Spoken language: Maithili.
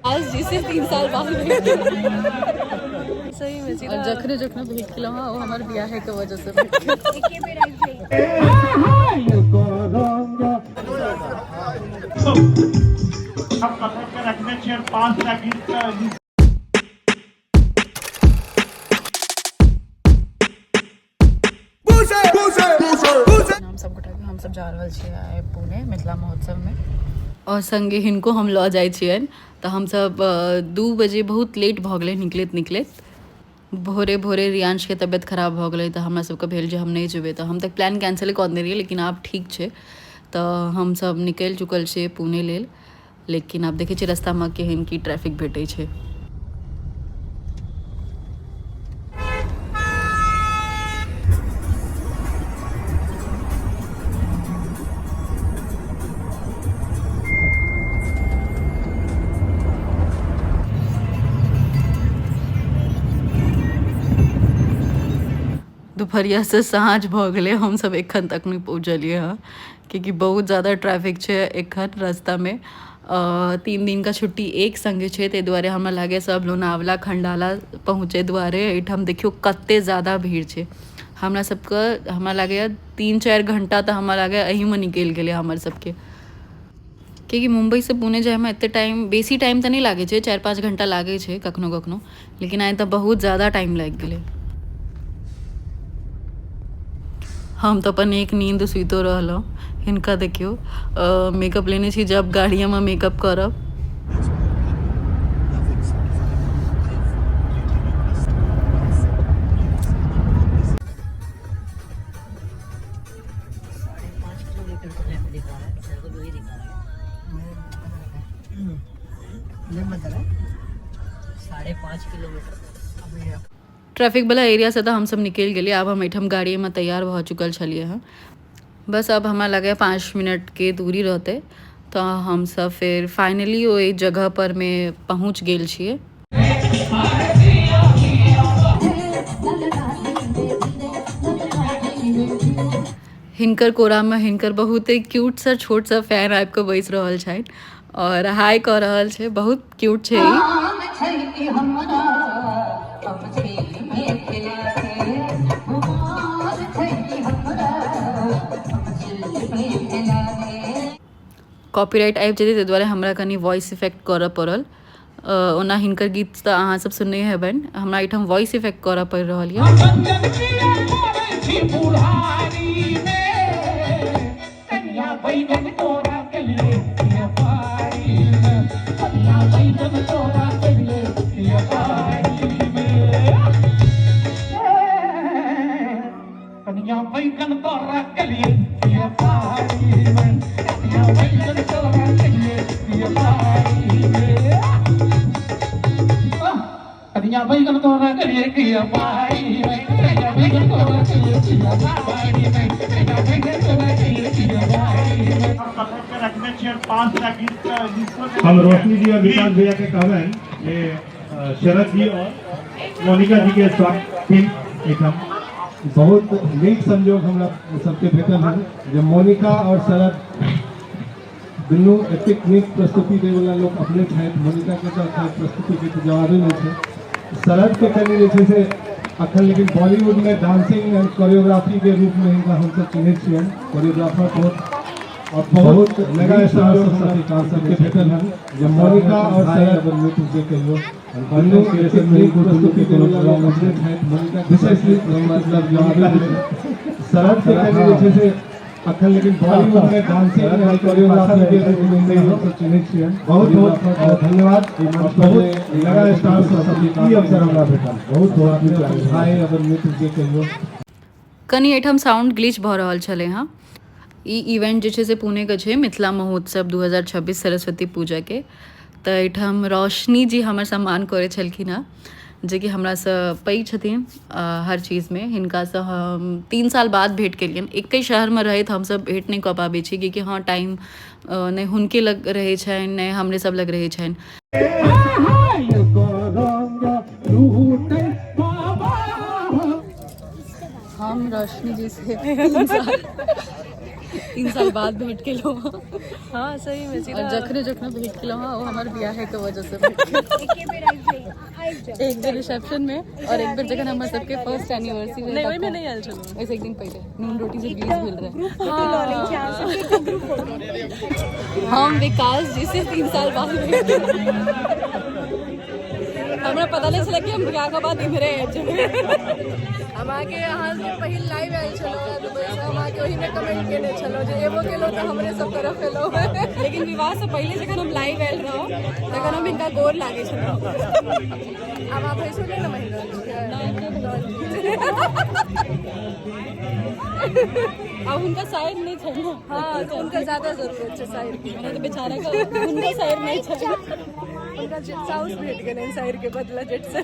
आज जी से 3 साल बाद। सही में। और जखने जखने भेट केलहुँ हँ, ओ हमर बियाहे के वजह से भेट गेल। हम पकड़ के रखने छियै 5 टा गीत। हम सब गोटाके हमसब जा रहल छियै आइ पुणे मिथिला महोत्सवमे और संगे हिनको हम लऽ जाइ छियनि। तऽ हमसब 2 बजे, बहुत लेट भऽ गेलै निकलैत निकलैत। भोरे भोरे रियांशके तबियत खराब भऽ गेलै, तऽ हमरा सबके भेल जे हम नहि जेबै, तऽ हम तऽ प्लान कैंसिल कऽ देने रहियै, लेकिन आब ठीक छै। तऽ हमसब निकलि चुकल छियै पुणे लेल, लेकिन आब देखै छियै रस्तामे केहन की ट्रैफिक भेटै छै। दुपहरियासँ साँझ भऽ गेलै, हमसब एखन तक नहि पहुँचलियै हँ, कियाकि बहुत ज्यादा ट्रैफिक छै एखन रस्तामे। 3 दिनका छुट्टी एक संगे छै, ताहि दुआरे हमरा लागैए सब लोनावला, खंडाला पहुँचै दुआरे। एहिठाम देखियौ कते ज्यादा भीड़ छै। हमरा सबके हमरा लागैए 3-4 घंटा तऽ हमरा लागैए एहिमे निकलि गेलै हमर सबके, कियाकि मुम्बईसँ पुणे जाइमे एते टाइम, बेसी टाइम तऽ नहि लागै छै, 4-5 घंटा लागै छै कखनो कखनो, लेकिन आइ तऽ बहुत ज्यादा टाइम लागि गेलै। हम तऽ अपन एक नींद सुइतो रहलहुँ। हिनका देखियौ, मेकअप लेने छी, जब गाड़िएमे मेकअप करब। 5.5 किलोमीटर तो मैप दिखा रहा है सर को, वही दिखा रहा है। 5.5 किलोमीटर। ट्रैफिक वाला एरियासँ तऽ हमसब निकलि गेलियै। आब हम एहिठाम गाड़ीमे तैयार भऽ चुकल छलियै हँ। बस अब हमरा लगैए 5 मिनटके दूरी रहतै, तऽ हमसब फेर फाइनली ओहि जगह पर मे पहुँच गेल छियै। हिनकर कोरामे हिनकर बहुते क्यूट सा छोट सा फैन आबि कऽ बैस रहल छनि और हाय कऽ रहल छै। बहुत क्यूट छै ई। कॉपीराइट आबि जेतै, ताहि दुआरे हमरा कनि वॉइस इफेक्ट करऽ पड़ल। ओना हिनकर गीत तऽ अहाँ सब सुनने हेबनि, हमरा एहिठाम वॉइस इफेक्ट करऽ पड़ि रहल यऽ। कनिया बैगन तोरा कलिए पारी में, कनिया बैगन तोरा कलिए पारी में, कनिया बैगन तोरा कलिए पारी में, कनिया बैगन तोरा कलिए पारी में, कनिया बैगन तोरा कलिए पारी में, कनिया बैगन तोरा कलिए पारी में, कनिया बैगन तोरा कलिए पारी में। पकड़ के रखने छियै 5 टा गीत। हम रोशनी जी और विकास भैया के कहबनि जे शरद जी और मोनिका जी के स्वागत एहिठाम। बहुत नीक संयोग हमरा सबके भेटल हन जे मोनिका और शरद दुनू एतेक नीक प्रस्तुति दैवला लोक अपने छथि। मोनिकाके तऽ खैर प्रस्तुतिके तऽ जवाबे नहि छै। शरदके कनि जे छै से अखन, लेकिन बॉलीवुडमे डांसिंग एंड कोरियोग्राफीके रूपमे हिनका हमसब चिन्है छियनि। कोरियोग्राफर बहुत और बहुत मेगा स्टार सब साथी सबके भेटल हन जे मोनिका और शरद मित्र जे कहियो दुनू एतेक नीक प्रस्तुति दैवला लोक अपने छथि। मोनिका विशेष मतलब जवाबे नहि छै। शरद के कनि जे छै से अखन, लेकिन बॉलीवुडमे डांसिंग एंड कोरियोग्राफी के रूपमे हिनका हमसब चिन्है छियनि। बहुत बहुत धन्यवाद और बहुत मेगा स्टार सब साथी ई अवसर हमरा भेटल, बहुत बहुत नीक लागल। भाई अपन मित्र जे कहियो। कनि एहिठाम साउंड ग्लिच भऽ रहल छलै हँ। ई इवेंट जे छै से पुणेके छै, मिथिला महोत्सव 2026 सरस्वती पूजाके। तऽ एहिठाम रोशनी जी हमर सम्मान करै छलखिन हँ, जेकि हमरासँ पैघ छथिन हर चीजमे। हिनकासँ हम 3 साल बाद भेँट केलियनि। एके शहरमे रहैत हमसभ भेँट नहि कऽ पाबै छी, कियाकि हँ टाइम नहि हुनके लग रहै छनि, नहि हमरे सब लग रहै छनि। हम रोशनी जी से 3 साल 3 साल बाद भेंट केलहुँ हँ। हाँ सही में सीधा। और जखने जखने भेंट केलहुँ हँ, ओ हमर बियाहे के वजह से भेंट केलहुँ। एक बेर रिसेप्शन में और एक बेर जखन हमर सबके फर्स्ट एनिवर्सरी रहै। नहीं, ओहिमे नहि आयल छलहुँ। ओहिसँ एक दिन पहिले नून रोटी से रिलीज भेल रहै। हम विकास जी से 3 साल बाद भेंट केलहुँ। हमरा पता नहि छलै कि हम बियाह के बाद इम्हरे आबि जेबै। हम अहाँके अहाँके पहिल लाइव आयल छलहुँ दुबईसँ, हम अहाँके ओहिमे कमेंट केने छलहुँ जे एबो केलहुँ तऽ हमरे सब तरफ एलहुँ। लेकिन विवाह से पहिले जखन हम लाइव आयल रहौ तखन हम हिनका गोर लागै छलहुँ। आब अहाँ भैंसो नहि ने महि रहल छियै? आब हुनका साइड नहि छै ने। हाँ, तऽ हुनका ज्यादा जरूरत छै साइड के। हमरा तऽ बेचारा के हुनका साइड नहि छै। हुनका साउस भेट गेलनि साइड के बदला जेठ से।